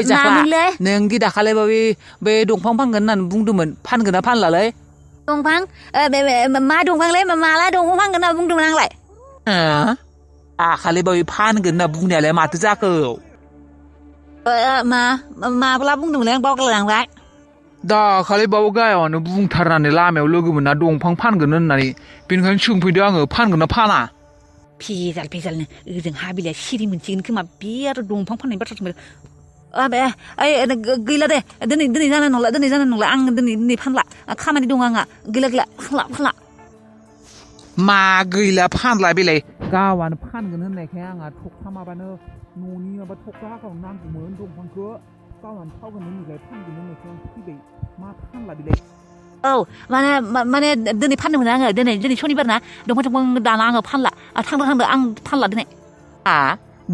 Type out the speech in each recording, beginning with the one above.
मामोनलै नों दि दाखालिबावै बे दंफां फानगोन होननानै बुंदोंमोन फानगोन ना फानलालै दंफां मा दंफांलै माला दंफां फानगोन होनना बुंदोंमोन आंलाय दाखालिबावै फानगोन होनना बुंनायालाय माथो जाखो माब्ला बुंदोंमोनलै आं बावगारलांबाय दाखालिबावै गायावनो बुंथारनानै लामायाव लोगो मोनना दंफां फानगोन होननानै बेनिखायनो सोंफैदो आङो फानगोन ना फाना भेजालनो ओजों हा बिलाइया सिरि मोनसिगोन खोमा बे आरो दंफां फाननायनि बाथ्रा सोंबाय गैला दे दिनै जानाय नंला आं दिनै फानला खामानि दं आंहा गैला फानला मा गैला फानला बेलाय गावानो फानगोन होननायखाय आंहा थखथा माबानो न'नि माबा थखथा हाखावनो नांगौमोन दंफांखौ गावानो फावगोन होननायखाय फानगोन होननायखाय आं फैबाय मा फानला बेलाय औ माने दिनै फानदोंमोन आङो दिनै सनिबार ना दंफां दाना आङो फानला थांदो आं फानला दिनै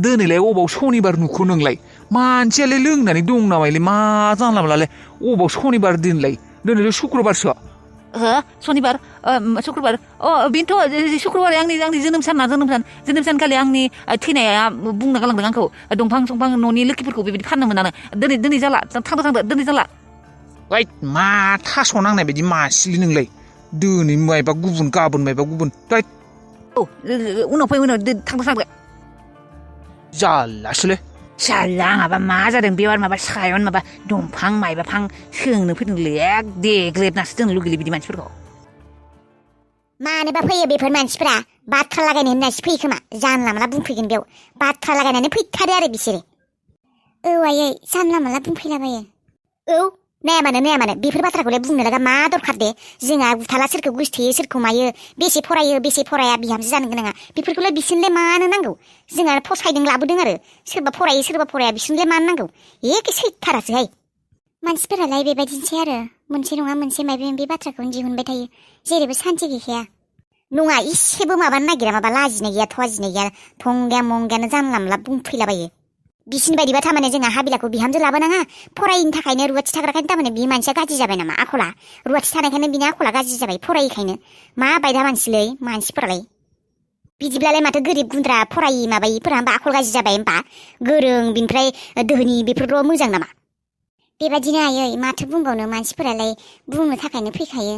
दिनैलाय अबाव सनिबार नुखो नोंलाय मानसियालाय लोंनानै दं नामालाय मा जानला मोनलाय अबाव सनिबार दिनैलाय शुक्रबारसो सनिबार शुक्रबार बेनोथ' शुक्रबार आंनि जोनोम सानखालि आंनि थैनाया बुंना गालांदों आंखौ दंफां न'नि लोखिफोरखौ बेबायदि फाननो मोनानो दिनै जाला थांदो दिनै जाला मा थास' नांनाय बायदि मासिलि नोंलाय दिनै मायबा गुबुन गाबोन मायबा गुबुन उनाव थांदो जारलासोलै साला माबा मा जादों बेबार माबा सायाव माबा दंफां मायबाफां सोंनो फैदोंलै देग्रेबनासो दोननो लुगैयो बिदि मानसिफोरखौ मानोबा फैयो बेफोर मानसिफोरा बाथ्रा लागायनो होननासो फैयो खोमा जानला माला बुंफैगोन बेयाव बाथ्रा लागायनानै फैथारो आरो बिसोरो आयै जानला माला बुंफैलाबायो नाया मानो बेफोर बाथ्राखौलाय बुंनो लागा मा दरखार दे जोंहा गुथाला सोरखौ गोसथोयो सोरखौ मायो बेसे फरायो बेसे फराया बिहामजो जानो गोनाङा बेफोरखौलाय बिसोरनोलाय मानो नांगौ जोंहा फसायदों लाबोदों आरो सोरबा फरायो सोरबा फराया बिसोरनोलाय मानो नांगौ एखे सैथारासोहाय मानसिफोरालाय बेबायदिनोसै आरो मोनसे नङा मोनसे माबा माबि बाथ्राखौनो दिहुनबाय थायो जेरैबो सान्थि गैखाया नङा इसेबो माबानो नागिरा माबा लाजिनाय गैया थजिनाय गैया थंगाया मंगायानो जानला मोनला बुंफैलाबायो बिसिनि बायदिबा थारमाने जोंहा हाबिलाखौ बिहामजो लाबोनाङा फरायैनि थाखायनो रुवाथि थाग्राखायनो थारमाने बि मानसिया गाज्रि जाबाय नामा आखला रुवाथि थानायखायनो बिनि आखला गाज्रि जाबाय फरायैखायनो मा बायदा मानसिलै मानसिफोरालाय बिदिब्लालाय माथो गोरिब गुन्द्रा फरायि माबायिफोरा होमबा आखल गाज्रि जाबाय होमबा गोरों बिनिफ्राय दोहोनि बेफोरल' मोजां नामा बेबायदिनो आयै माथो बुंबावनो मानसिफोरालाय बुंनो थाखायनो फैखायो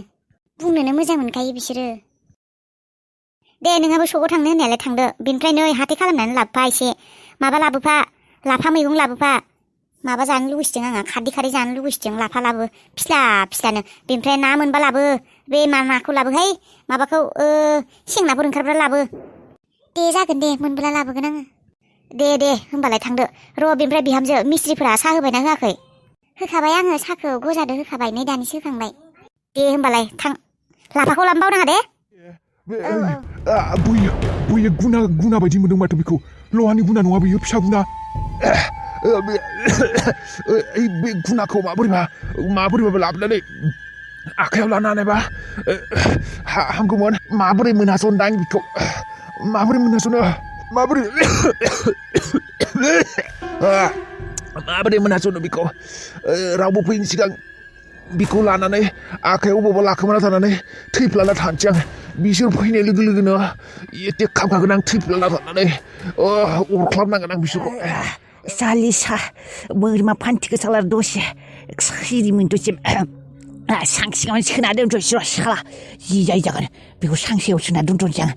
बुंनोनो मोजां मोनखायो बिसोरो दे नोंहाबो सकआव थांनो होननायालाय थांदो बेनिफ्राय नै हाथाय खालामनानै लाबोफा एसे माबा लाबोफा लाफा मैगं लाबोफा माबा जानो लुगैसोदों आंहा खारदै जानो लुगैसोदों लाफा लाबो फिस्लानो बेनिफ्राय ना मोनबा लाबो बे नाखौ लाबोहाय माबाखौ सेंनाफोर ओंखारब्ला लाबो दे जागोन दे मोनबोला लाबोगोन आङो दे होमबालाय थांदो र' बेनिफ्राय बिहामजो मिस्ट्रिफोरा साहा होबायना होआखै होखाबाय आङो साहाखौ गजादो होखाबाय नै दानिसो होखांबाय दे होमबालाय थां लाफाखौ लांबावनाङा दे बैयो गुना बायदि मोनदों माथो बेखौ लहानि गुना नङा बेयो फिसा गुना बे गुनाखौ माबोरैबा लाबोनानै आखायाव लानानैबा हामगौमोन माबोरै मोनहासनदां बेखौ माबोरै मोनहासनो बेखौ रावबो फैयिनि सिगां बिखौ लानानै आखायाव बबावबा लाखोमाना थानानै थैफ्लाना थानोसै आं बिसोर फैनाय लोगो लोगोनो एथे खामखागोन आं थैफ्लाना थानानै अरख्लाबनांगोन आं बिसोरखौ सालिसा बोरमा फान्थिखौ साला दसे सिरिमोन दसे सांसिङावनो सोना दोनथ'सै र' साला जि जागोन बेखौ सांसेयाव सोना दोनथ'नोसै आं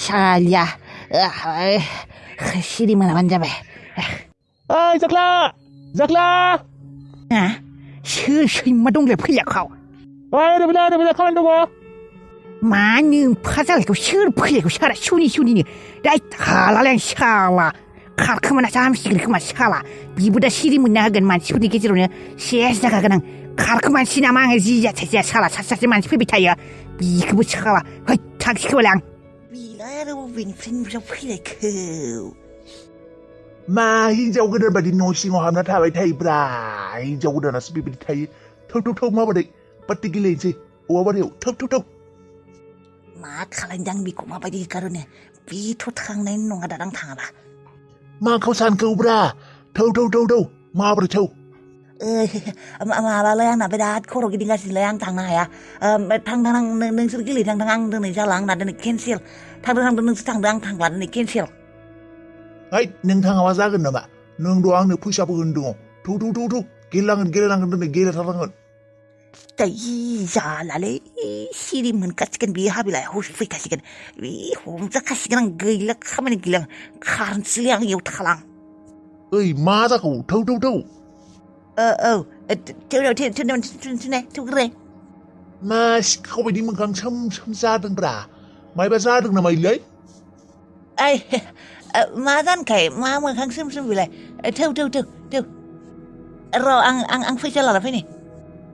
सालिया सिरि मोनाबानो जाबाय ओइ जाख्ला सोर सैमा दंलाय फैयाखाव ओरै खामानि दङ मा नोमफा जालायखौ सोर फैलायखौ सारा सुनिनो दा हालालाय आं साला खारखोमानासो हामसिगोन खोमा साला बिबो दा सिरि मोननो हागोन मानसिफोरनि गेजेरावनो सेस जाखागोन आं खारखोमानोसै नामा आङो जि जाया साला सासे मानसि फैबाय थायो बिखौबो साला थांसिखोबालाय आं बिलाय आरो बबेनिफ्राय नुजा फैलायखौ मा हिन्जाव गोदान बायदि न' सिङाव हाबना थाबाय थायोब्रा हिन्जाव गोदानासो बेबायदि थायो थौ माबादै पार्टि गेलेनोसै औवा बारियाव थौ मा खालामदों आं बेखौ माबायदि गारनो बेथ' थांनायनि नङा दा आं थाङाबा माखौ सानखौब्रा थौ माबोरै थौ माबालाय आंना बिराद खर' गिदिंगासिनोलाय आं थांनो हाया थांदों आं नोंसोर गेले थांदों आं दिनै जाला आंना दिनै केनसेल थांदों नोंसोर थांदों आं थांला दिनै केनसेल नों थाङाबा जागोन नामा नोंद' आंनो फैसाबो होनो दङ थौ गेलेनांगोन दिनै गेलेथारनांगोन दै जालालै सिरि मोनखासिगोन बे हाबिलायाव फैखासिगोन बे हमजाखासिगोन आं गैला खामानि गैला आं खारनोसैलै आं इयाव थाला आं ओइ मा जाखौ थौ थौग्रोनाय मा सिखाव बायदि मोखां सोम जादोंब्रा मायबा जादों नामा इलाय ओइ मा जानखाय मा मोखां सोम बेलाय थौ र' आं फैसा लाना फैनि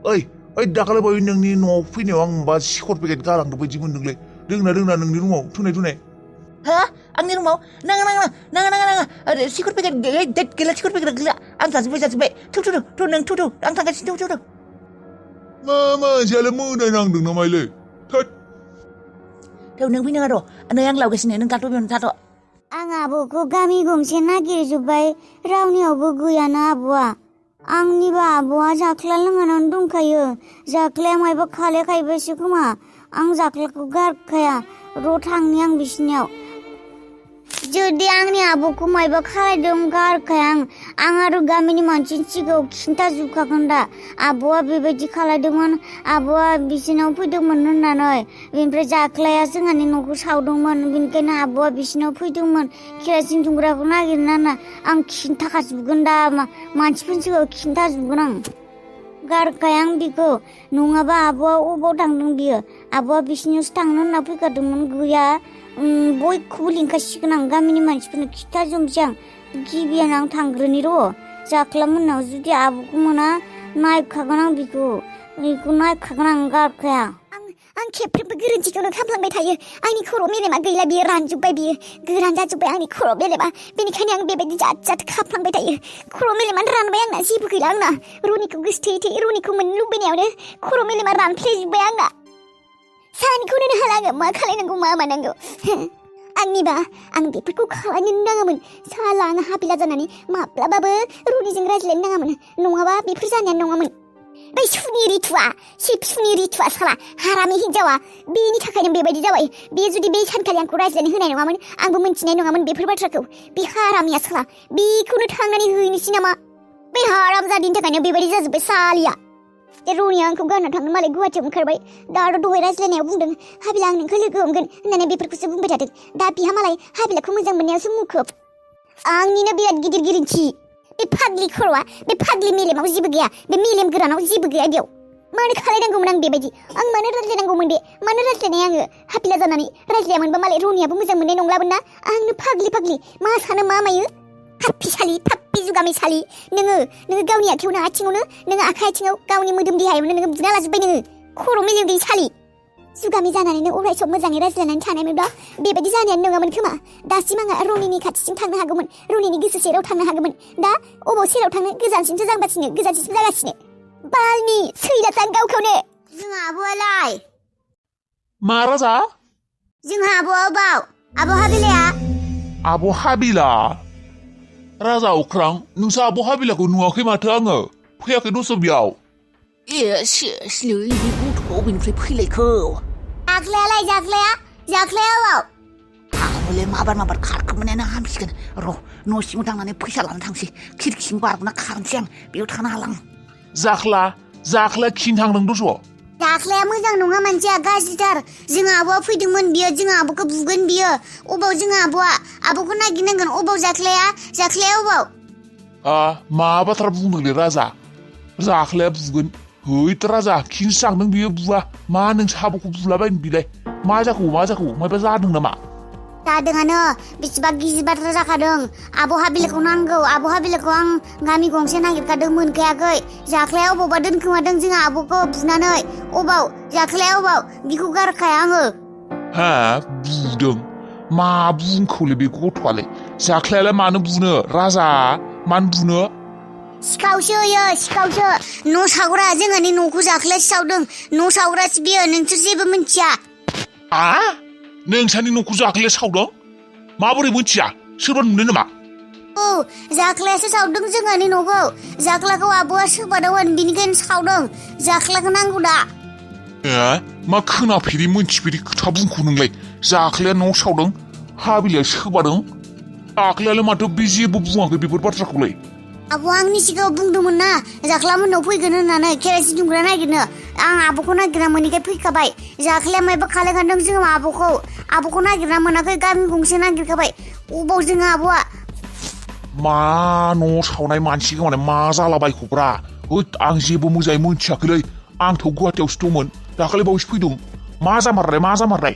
ओइ दाखालि बावै नोंनि न'आव फैनायाव आं माबा सिखर पेकेट गालांदों बायदि मोनदोंलै दोंना नोंनि रुमाव थुनाय हा आंनि रुमाव नाङा सिखर पेकेट गैला सिखर पेकेट गैला आं जाजोब्बाय थौ नों आं थांगासिनो थौ मा मानसियालाय मोदाय नांदों नामालै थोद थौ नों फैनाङा र' नै आं लावगासिनो नों गाथ' बेयावनो थाथ' आं आब'खौ गामि गंसे नागिरजोब्बाय रावनियावबो गैयाना आब'आ आंनिबा आब'आ जाख्ला लोंनानै दंखायो जाख्लाया मायबा खालायखायबायसो खोमा आं जाख्लाखौ गारखाया र' थांनि आं बिसिनियाव जुदि आंनि आब'खौ मायबा खालायदों गारखाया आं आरो गामिनि मानसिनि सिगाङाव खिन्थाजोबखागोन दा आब'आ बेबायदि खालायदोंमोन आब'आ बिसिनाव फैदोंमोन होननानै बेनिफ्राय जाख्लाया जोंहानि न'खौ सावदोंमोन बेनिखायनो आब'आ बिसिनाव फैदोंमोन केरासिन दुंग्राखौ नागिरना आं खिन्थाखाजोबगोन दा मानसिफोरनि सिगाङाव खिन्थाजोबगोन आं गारखाया आं बिखौ नङाबा आब'आ अबाव थांदों बियो आब'आ बिसिनियावसो थांनो होनना फैखादोंमोन गैया बयखौबो लिंखासिगोन आं गामिनि मानसिफोरनो खिन्थाजोबसै आं गिबियावनो आं थांग्रोनि र' जाख्ला मोननाव जुदि आब'खौ मोना नायखागोन आं बेखौ नायखागोन आं गारखाया आं खेबफ्रोमबो गोरोन्थिखौनो खालामलांबाय थायो आंनि खर' मेलेमा गैला बियो रानजोब्बाय बियो गोरान जाजोब्बाय आंनि खर' मेलेमा बेनिखायनो आं बेबायदि जात खालामलांबाय थायो खर' मेलेमानो रानबाय आंना जेबो गैला आंना रनिखौ गोसोथोयै रनिखौ मोननो लुबैनायावनो खर' मेलेमा रानफ्लेजोब्बाय आंना सानखौनो हाला आङो मा खालायनांगौ मा मानांगौ आंनिबा आं बेफोरखौ खालायनो नाङामोन साला आं हाबिला जानानै माब्लाबाबो रनिजों रायज्लायनो नाङामोन नङाबा बेफोर जानायानो नङामोन बै सुनि रितुआ साला हारामि हिन्जावा बेनि थाखायनो बेबायदि जाबाय बे जुदि बे सानखालि आंखौ रायज्लायनो होनाय नङामोन आंबो मिन्थिनाय नङामोन बेफोर बाथ्राखौ बे हारामिया साला बेखौनो थांनानै हैनोसै नामा बे हाराम जादिनि थाखायनो बेबायदि जाजोब्बाय सालिया रनिया आंखौ गारना थांनो मालाय गुवाहाटियाव ओंखारबाय दा आरो दहाय रायज्लायनायाव बुंदों हाबिला आं नोंखौ लोगो हमगोन होननानै बेफोरखौसो बुंबाय थादों दा बिहा मालाय हाबिलाखौ मोजां मोननायावसो मुखुब आंनिनो बिराद गिदिर गोरोन्थि बे फाग्लि खर'आ बे फाग्लि मेलेमाव जेबो गैया बे मेलेम गोरानाव जेबो गैया बेयाव मानो खालायनांगौमोन आं बेबायदि आं मानो रायज्लायनांगौमोन बे मानो रायज्लायनाय आङो हाबिला जानानै रायज्लायामोनबा मालाय रनियाबो मोजां मोननाय नंलामोन ना आंनो फाग्लि मा सानो मा मायो थाप्पि जुगामि सालि नोङो गावनि आथिङावनो नोङो आखाइ आथिङाव गावनि मोदोम देहायावनो नोङो बुना लाजोब्बाय नोङो खर' मेलेम गैयि सालि जुगामि जानानैनो अराय सम मोजाङै रायज्लायनानै थानायमोनब्ला बेबायदि जानायानो नङामोन खोमा दासिम आङो रनिनि खाथिसिम थांनो हागौमोन रनिनि गोसो सेराव थांनो हागौमोन दा अबाव सेराव थांनो गोजानसिमसो जागासिनो बालनि सैलासो आं गावखौनो जोंहा आब'आलाय मा राजा जोंहा आब'आ बाव आब' हाबिलाया आब' हाबिला राजा अख्रां नोंसो आब' हाबिलाखौ नुवाखै माथो आङो फैयाखै दस' बेयाव सेसलै बे गथ' अबेनिफ्राय फैलायखो जाख्लाया बाव आंबोलाय माबार खारखोमानायानो हामसिगोन र' न' सिङाव थांनानै फैसा लानो थांसै खिरखिजों बारबोना खारनोसै आं बेयाव थानो हाला आं जाख्ला खिन थांदों दस' जाख्लाया मोजां नङा मानसिया गाज्रिथार जोंहा आब'आ फैदोंमोन बियो जोंहा आब'खौ बुगोन बियो अबाव जोंहा आब'खौ नागिरनांगोन अबाव जाख्लाया अबाव मा बाथ्रा बुंदोंलै राजा जाख्लाया बुगोन हैत राजा खिनसो थांदों बियो बुवा मा नोंसो आब'खौ बुलाबायनो बिलाय मा जाखो मायबा जादों नामा जादोंआनो बेसेबा गिदिर बाथ्रा जाखादों आब' हाबिलाखौ नांगौ आब' हाबिलाखौ आं गामि गंसे नागिरखादों मोनखायाखै जाख्लाया अबावबा दोनखोमादों जोंहा आब'खौ बुनानै अबाव जाख्लाया अबाव बिखौ गारखाया आङो हा बुदों मा बुंखौलै बे गथ'आलाय जाख्लायालाय मानो बुनो राजा मानो बुनो सिखावसो न' सावग्रा जोंहानि न'खौ जाख्लायासो सावदों न' सावग्रासो बियो नोंसोर जेबो मिन्थिया नोंसानि न'खौ जाख्लाया सावदों माबोरै मिथिया सोरबा नुनो नामा औ जाख्लायासो सावदों जोंहानि न'खौ जाख्लाखौ आब'आ सोबादोंमोन बिनिखायनो सावदों जाख्लाखौ नांगौ दा मा खोनाफेरि मोनथिफेरि खोथा बुंखौ नोंलाय जाख्लाया न' सावदों हाबिलाया सोबादों दाख्लैलाय माथो बे जेबो बुङाखै बेफोर बाथ्राखौलाय आब' आंनि सिगाङाव बुंदोंमोन ना जाख्ला मोननाव फैगोन होननानै केरासिन दुंग्रा नागिरनो आं आब'खौ नागिरना मोनैखाय फैखाबाय जाख्लाया मायबा खालायखादों जोङो आब'खौ नागिरना मोनाखै गामि गंसे नागिरखाबाय अबाव जोङो आब'आ मा न' सावनाय मानसि गोमानाय मा जालाबायखौब्रा होद आं जेबो मोजाङै मोनथियाखैलै आंथ' गुवाहाटियावसो दंमोन दाखालि बावैसो फैदों मा जामारनाय